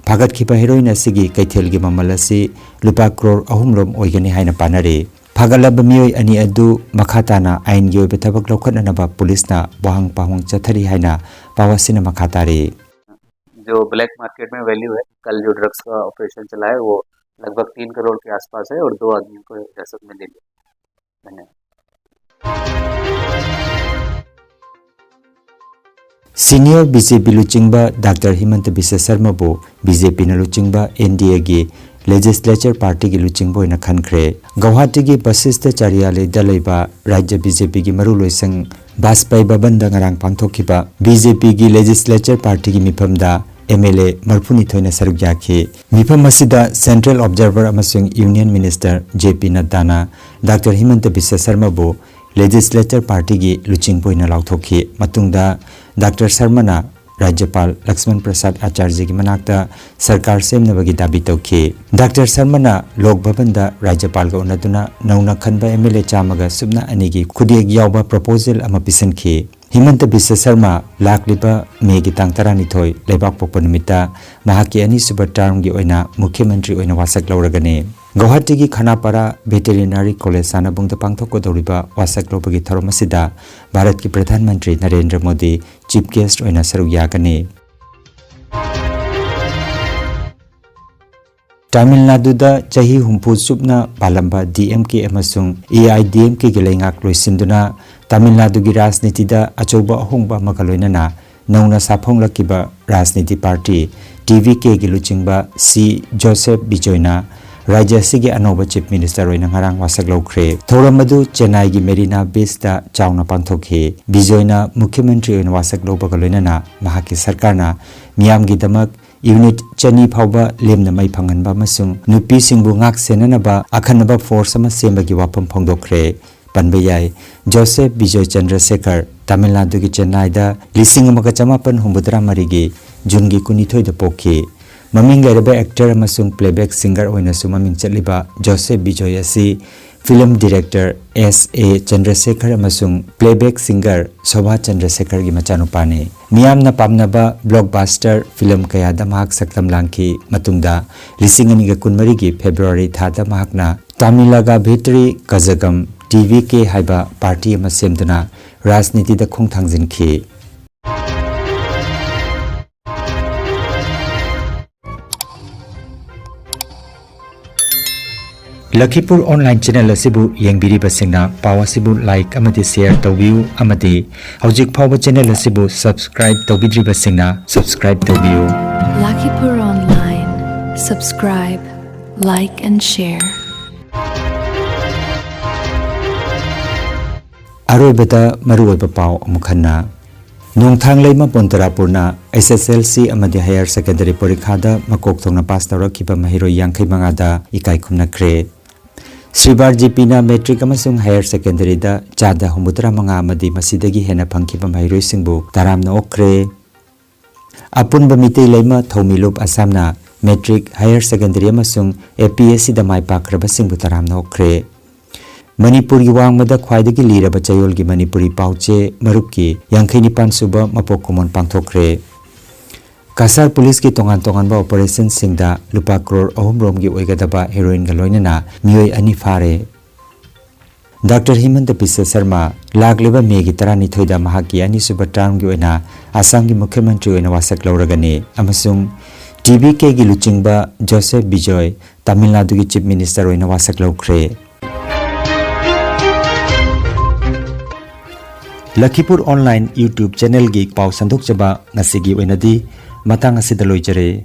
ꯐꯥꯒꯠꯈꯤꯕ ꯍꯦꯔꯣꯏꯟ ꯑꯁꯤꯒꯤ ꯀꯩꯊꯦꯜꯒꯤ ꯃꯃꯜ ꯑꯁꯤ ꯂꯨꯄꯥ ꯀ꯭ꯔꯣꯔ ꯑꯍꯨꯝ ꯔꯣꯝ ꯑꯣꯏꯒꯅꯤ ꯍꯥꯏꯅ ꯄꯥꯅꯔꯤ꯫ ꯐꯥꯒꯠꯂꯕ ꯃꯤꯑꯣꯏ ꯑꯅꯤ ꯑꯗꯨ ꯃꯈꯥ ꯇꯥꯅ ꯑꯥꯏꯟꯒꯤ ꯑꯣꯏꯕ ꯊꯕꯛ ꯂꯧꯈꯠꯅꯅꯕ ꯄꯨꯂꯤꯁꯅ ꯋꯥꯍꯪ ꯄꯥꯎꯍꯪ ꯆꯠꯊꯔꯤ ꯍꯥꯏꯅ ꯄꯥꯎ ꯑꯁꯤꯅ ꯃꯈꯥ ꯇꯥꯔꯤ꯫ जो ब्लैक मार्केट में वैल्यू है, कल जो ड्रग्स का ऑपरेशन चला है वो लगभग तीन करोड़ के आसपास है और दो आदमियों को हिरासत में ले लिया। धन्यवाद। Senior B J P ꯂꯨꯆꯤꯡꯕ doctor Himanta Biswa ꯁꯔꯃꯕꯨ B J Pꯅ ꯂꯨꯆꯤꯡꯕ N D Aꯒꯤ Legislature Partyꯒꯤ ꯂꯨꯆꯤꯡꯕ ꯑꯣꯏꯅ ꯈꯟꯈ꯭ꯔꯦ꯫ ꯒꯧꯍꯥꯇꯤꯒꯤ ꯕꯁꯤꯁ꯭ꯊ ꯆꯥꯔꯤꯌꯥꯂꯌꯗ ꯂꯩꯕ ꯔꯥꯖ꯭ꯌ B J Pꯒꯤ ꯃꯔꯨ ꯂꯣꯏꯁꯪ ꯕꯥꯖꯄꯥꯏ ꯚꯕꯟꯗ ꯉꯔꯥꯡ ꯄꯥꯡꯊꯣꯛꯈꯤꯕ B J Pꯒꯤ Legislature Partyꯒꯤ ꯃꯤꯐꯝꯗ M L A ꯃꯔꯤꯐꯨꯅꯤꯊꯣꯏꯅ ꯁꯔꯨꯛ ꯌꯥꯈꯤ꯫ ꯃꯤꯐꯝ ꯑꯁꯤꯗ Central Observer ꯑꯃꯁꯨꯡ Union Minister J P ꯅꯗ꯭ꯗꯥꯅ ꯗꯥꯛꯇꯔ ꯍꯤꯃꯟꯇ ꯕꯤꯁ꯭ꯋ ꯁꯔꯃꯕꯨ Legislature Partyꯒꯤ ꯂꯨꯆꯤꯡꯕ ꯑꯣꯏꯅ ꯂꯥꯎꯊꯣꯛꯈꯤ꯫ ꯃꯇꯨꯡꯗ ꯗꯥꯛꯇꯔ ꯁꯔꯃꯅ ꯔꯥꯖ꯭ꯌꯄꯥꯜ ꯂꯛꯁꯃꯟ ꯄ꯭ꯔꯁꯥꯗ ꯑꯆꯥꯔꯖꯒꯤ ꯃꯅꯥꯛꯇ ꯁꯔꯀꯥꯔ ꯁꯦꯝꯅꯕꯒꯤ ꯗꯥꯕꯤ ꯇꯧꯈꯤ꯫ ꯗꯥꯛꯇꯔ ꯁꯔꯃꯅ ꯂꯣꯛ ꯚꯕꯟꯗ ꯔꯥꯖ꯭ꯌꯄꯥꯜꯒ ꯎꯅꯗꯨꯅ ꯅꯧꯅ ꯈꯟꯕ M L A ꯆꯥꯝꯃꯒ ꯁꯨꯞꯅ ꯑꯅꯤꯒꯤ ꯈꯨꯠꯌꯦꯛ ꯌꯥꯎꯕ proposal ꯑꯃ ꯄꯤꯁꯤꯟꯈꯤ꯫ ꯍꯤꯃꯟꯇ ꯕꯤꯁ꯭ꯋ ꯁꯔꯃ ꯂꯥꯛꯂꯤꯕ ꯃꯦꯒꯤ ꯇꯥꯡ ꯇꯔꯥꯅꯤꯊꯣꯏ, ꯂꯩꯕꯥꯛꯄꯣꯛꯄ ꯅꯨꯃꯤꯠꯇ ꯃꯍꯥꯛꯀꯤ ꯑꯅꯤꯁꯨꯕ termꯒꯤ ꯑꯣꯏꯅ ꯃꯨꯈ꯭ꯌ ꯃꯟꯇ꯭ꯔꯤ ꯑꯣꯏꯅ ꯋꯥꯁꯛ ꯂꯧꯔꯒꯅꯤ꯫ ꯒꯧꯍꯥꯇꯤꯒꯤ ꯈꯅꯥꯄꯥꯔꯥ Veterinary College ꯁꯥꯟꯅꯕꯨꯡꯗ ꯄꯥꯡꯊꯣꯛꯀꯗꯧꯔꯤꯕ ꯋꯥꯁꯛ ꯂꯧꯕꯒꯤ ꯊꯧꯔꯝ ꯑꯁꯤꯗ ꯚꯥꯔꯠꯀꯤ ꯄ꯭ꯔꯙꯥꯟ ꯃꯟꯇ꯭ꯔꯤ ꯅꯔꯦꯟꯗ꯭ꯔ ꯃꯣꯗꯤ chief guest ꯑꯣꯏꯅ ꯁꯔꯨꯛ ꯌꯥꯒꯅꯤ꯫ ꯇꯥꯃꯤꯜ ꯅꯥꯗꯨꯗ ꯆꯍꯤ ꯍꯨꯝꯐꯨ ꯆꯨꯞꯅ ꯄꯥꯜꯂꯝꯕ D M K ꯑꯃꯁꯨꯡ A I D M Kꯒꯤ ꯂꯩꯉꯥꯛ ꯂꯣꯏꯁꯤꯟꯗꯨꯅ ꯇꯥꯃꯤꯜ ꯅꯥꯗꯨꯒꯤ ꯔꯥꯖꯅꯤꯇꯤꯗ ꯑꯆꯧꯕ ꯑꯍꯣꯡꯕ ꯑꯃꯒ ꯂꯣꯏꯅꯅ ꯅꯧꯅ ꯁꯥꯐꯣꯡꯂꯛꯈꯤꯕ ꯔꯥꯖꯅꯤꯇꯤ party T V Kꯒꯤ ꯂꯨꯆꯤꯡꯕ C ꯖꯣꯁꯦꯐ ꯕꯤꯖꯣꯏꯅ ꯔꯥꯖ꯭ꯌ ꯑꯁꯤꯒꯤ ꯑꯅꯧꯕ chief minister ꯑꯣꯏꯅ ꯉꯔꯥꯡ ꯋꯥꯁꯛ ꯂꯧꯈ꯭ꯔꯦ꯫ ꯊꯧꯔꯝ ꯑꯗꯨ ꯆꯦꯟꯅꯥꯏꯒꯤ ꯃꯦꯔꯤꯅꯥ ꯕꯤꯆꯇ ꯆꯥꯎꯅ ꯄꯥꯡꯊꯣꯛꯈꯤ꯫ ꯕꯤꯖꯣꯏꯅ ꯃꯨꯈ꯭ꯌ ꯃꯟꯇ꯭ꯔꯤ ꯑꯣꯏꯅ ꯋꯥꯁꯛ ꯂꯧꯕꯒ ꯂꯣꯏꯅꯅ ꯃꯍꯥꯛꯀꯤ ꯁꯔꯀꯥꯔꯅ ꯃꯤꯌꯥꯝꯒꯤꯗꯃꯛ unit ꯆꯅꯤ ꯐꯥꯎꯕ ꯂꯦꯝꯅ ꯃꯩ ꯐꯪꯍꯟꯕ ꯑꯃꯁꯨꯡ ꯅꯨꯄꯤꯁꯤꯡꯕꯨ ꯉꯥꯛ ꯁꯦꯟꯅꯅꯕ ꯑꯈꯟꯅꯕ force ꯑꯃ ꯁꯦꯝꯕꯒꯤ ꯋꯥꯐꯝ ꯐꯣꯡꯗꯣꯛꯈ꯭ꯔꯦ꯫ ꯄꯟꯕ ꯌꯥꯏ, ꯖꯣꯁꯦꯐ ꯕꯤꯖꯣꯏ ꯆꯟꯗ꯭ꯔꯁꯦꯈꯔ ꯇꯥꯃꯤꯜ ꯅꯥꯗꯨꯒꯤ ꯆꯦꯟꯅꯥꯏꯗ ꯂꯤꯁꯤꯡ ꯑꯃꯒ ꯆꯃꯥꯄꯟ ꯍꯨꯝꯐꯨꯇꯔꯥ ꯃꯔꯤꯒꯤ ꯖꯨꯟꯒꯤ ꯀꯨꯟꯅꯤꯊꯣꯏꯗ ꯄꯣꯛꯈꯤ꯫ ꯃꯃꯤꯡ ꯂꯩꯔꯕ actor ꯑꯃꯁꯨꯡ playback singer ꯑꯣꯏꯅꯁꯨ ꯃꯃꯤꯡ ꯆꯠꯂꯤꯕ ꯖꯣꯁꯦꯐ ꯕꯤꯖꯣꯏ ꯑꯁꯤ film director S A ꯆꯟꯗ꯭ꯔꯁꯦꯈꯔ ꯑꯃꯁꯨꯡ playback singer ꯁꯣꯚꯥ ꯆꯟꯗ꯭ꯔꯁꯦꯈꯔꯒꯤ ꯃꯆꯥꯅꯨꯄꯥꯅꯤ꯫ ꯃꯤꯌꯥꯝꯅ ꯄꯥꯝꯅꯕ blockbuster film ꯀꯌꯥꯗ ꯃꯍꯥꯛ ꯁꯛꯇꯝ ꯂꯥꯡꯈꯤ꯫ ꯃꯇꯨꯡꯗ ꯂꯤꯁꯤꯡ ꯑꯅꯤꯒ ꯀꯨꯟꯃꯔꯤꯒꯤ February ꯊꯥꯗ ꯃꯍꯥꯛꯅ ꯇꯥꯃꯤꯂꯥꯒ ꯚꯦꯇ꯭ꯔꯤ ꯀꯖꯒꯝ T V K ꯍꯥꯏꯕ party ꯑꯃ ꯁꯦꯝꯗꯨꯅ ꯔꯥꯖꯅꯤꯇꯤꯗ ꯈꯣꯡ ꯊꯥꯡꯖꯤꯟꯈꯤ꯫ ꯂꯈꯤꯄꯨꯔ ꯑꯣꯟꯂꯥꯏꯟ ꯆꯦꯅꯦꯜ ꯑꯁꯤꯕꯨ ꯌꯦꯡꯕꯤꯔꯤꯕꯁꯤꯡꯅ ꯄꯥꯎ ꯑꯁꯤꯕꯨ ꯂꯥꯏꯛ ꯑꯃꯗꯤ ꯁꯦꯌꯔ ꯇꯧꯕꯤꯌꯨ ꯑꯃꯗꯤ ꯍꯧꯖꯤꯛ ꯐꯥꯎꯕ ꯆꯦꯅꯦꯜ ꯑꯁꯤꯕꯨ ꯁꯕꯁꯀ꯭ꯔꯥꯏꯕ ꯇꯧꯕꯤꯗ꯭ꯔꯤꯕꯁꯤꯡꯅ ꯁꯕꯁꯀ꯭ꯔꯥꯏꯕ ꯇꯧꯕꯤꯌꯨ꯫ Lakhipur Online. Subscribe, like and share. ꯑꯔꯣꯏꯕꯗ ꯃꯔꯨꯑꯣꯏꯕ ꯄꯥꯎ ꯑꯃꯨꯛ ꯍꯟꯅ꯫ ꯅꯣꯡꯊꯥꯡꯂꯩꯃ ꯕꯣꯟꯇꯔꯥꯄꯨꯔꯅ ꯑꯦꯁ ꯑꯦꯁ ꯑꯦꯜ ꯁꯤ ꯑꯃꯗꯤ ꯍꯥꯌꯔ ꯁꯦꯀꯦꯟꯗꯔꯤ ꯄꯔꯤꯈꯥꯗ ꯃꯀꯣꯛ ꯊꯣꯡꯅ ꯄꯥꯁ ꯇꯧꯔꯛꯈꯤꯕ ꯃꯍꯩꯔꯣꯏ ꯌꯥꯡꯈꯩ ꯃꯉꯥꯗ ꯏꯀꯥꯏ ꯈꯨꯝꯅꯈ꯭ꯔꯦ꯫ ꯁ꯭ꯔꯤꯕꯥꯔ ꯖꯤ ꯄꯤꯅ ꯃꯦꯇ꯭ꯔꯤꯛ ꯑꯃꯁꯨꯡ ꯍꯥꯌꯔ ꯁꯦꯀꯦꯟꯗꯔꯤꯗ ꯆꯥꯗ ꯍꯨꯝꯐꯨꯇꯔꯥ ꯃꯉꯥ ꯑꯃꯗꯤ ꯃꯁꯤꯗꯒꯤ ꯍꯦꯟꯅ ꯐꯪꯈꯤꯕ ꯃꯍꯩꯔꯣꯏꯁꯤꯡꯕꯨ ꯇꯔꯥꯝꯅ ꯑꯣꯛꯈ꯭ꯔꯦ꯫ ꯑꯄꯨꯟꯕ ꯃꯤꯇꯩ ꯂꯩꯃ ꯊꯧꯃꯤꯂꯨꯞ ꯑꯁꯥꯝꯅ ꯃꯦꯇ꯭ꯔꯤꯛ, ꯍꯥꯌꯔ ꯁꯦꯀꯦꯟꯗꯔꯤ ꯑꯃꯁꯨꯡ ꯑꯦ ꯄꯤ ꯑꯦꯁ ꯁꯤꯗ ꯃꯥꯏ ꯄꯥꯛꯈ꯭ꯔꯕꯁꯤꯡꯕꯨ ꯇꯔꯥꯝꯅ ꯑꯣꯛꯈ꯭ꯔꯦ꯫ ꯃꯅꯤꯄꯨꯔꯒꯤ ꯋꯥꯡꯃꯗ ꯈ꯭ꯋꯥꯏꯗꯒꯤ ꯂꯤꯔꯕ ꯆꯌꯣꯜꯒꯤ ꯃꯅꯤꯄꯨꯔꯤ ꯄꯥꯎꯆꯦ ꯃꯔꯨꯞꯀꯤ ꯌꯥꯡꯈꯩ ꯅꯤꯄꯥꯟ ꯁꯨꯕ ꯃꯄꯣꯛ ꯀꯨꯝꯑꯣꯟ ꯄꯥꯡꯊꯣꯛꯈ꯭ꯔꯦ꯫ ꯀꯁꯥꯔ ꯄꯨꯂꯤꯁꯀꯤ ꯇꯣꯉꯥꯟ ꯇꯣꯉꯥꯟꯕ ꯑꯣꯄꯔꯦꯁꯟꯁꯤꯡꯗ ꯂꯨꯄꯥ ꯀ꯭ꯔꯣꯔ ꯑꯍꯨꯝ ꯔꯣꯝꯒꯤ ꯑꯣꯏꯒꯗꯕ ꯍꯦꯔꯣꯏꯟꯒ ꯂꯣꯏꯅꯅ ꯃꯤꯑꯣꯏ ꯑꯅꯤ ꯐꯥꯔꯦ꯫ ꯗꯥꯛꯇꯔ ꯍꯤꯃꯟꯇ ꯕꯤꯁ꯭ꯋ ꯁꯔꯃ ꯂꯥꯛꯂꯤꯕ ꯃꯦꯒꯤ ꯇꯔꯥꯅꯤꯊꯣꯏꯗ ꯃꯍꯥꯛꯀꯤ ꯑꯅꯤꯁꯨꯕ ꯇꯔꯝꯒꯤ ꯑꯣꯏꯅ ꯑꯁꯥꯝꯒꯤ ꯃꯨꯈ꯭ꯌ ꯃꯟꯇ꯭ꯔꯤ ꯑꯣꯏꯅ ꯋꯥꯁꯛ ꯂꯧꯔꯒꯅꯤ ꯑꯃꯁꯨꯡ ꯇꯤ ꯚꯤ ꯀꯦꯒꯤ ꯂꯨꯆꯤꯡꯕ ꯖꯣꯁꯦꯐ ꯕꯤꯖꯣꯏ ꯇꯥꯃꯤꯜ ꯅꯥꯗꯨꯒꯤ ꯆꯤꯐ ꯃꯤꯅꯤꯁꯇꯔ ꯑꯣꯏꯅ ꯋꯥꯁꯛ ꯂꯧꯈ꯭ꯔꯦ꯫ ꯂꯈꯤꯄꯨꯔ ꯑꯣꯟꯂꯥꯏꯟ ꯌꯨꯇ꯭ꯌꯨꯕ ꯆꯦꯅꯦꯜꯒꯤ ꯄꯥꯎ ꯁꯟꯗꯣꯛꯆꯕ ꯉꯁꯤꯒꯤ ꯑꯣꯏꯅꯗꯤ ꯃꯇꯥꯡ ꯑꯁꯤꯗ ꯂꯣꯏꯖꯔꯦ꯫